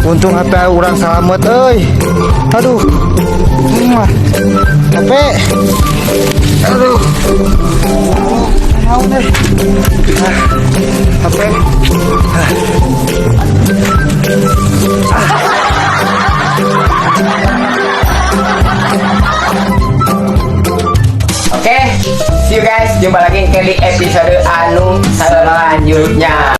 Untung HP urang salamet euy. Aduh. HP. Aduh. Naon deh. Ah, HP. Ah. Ah. Oke, see you guys. Jumpa lagi di episode anu selanjutnya.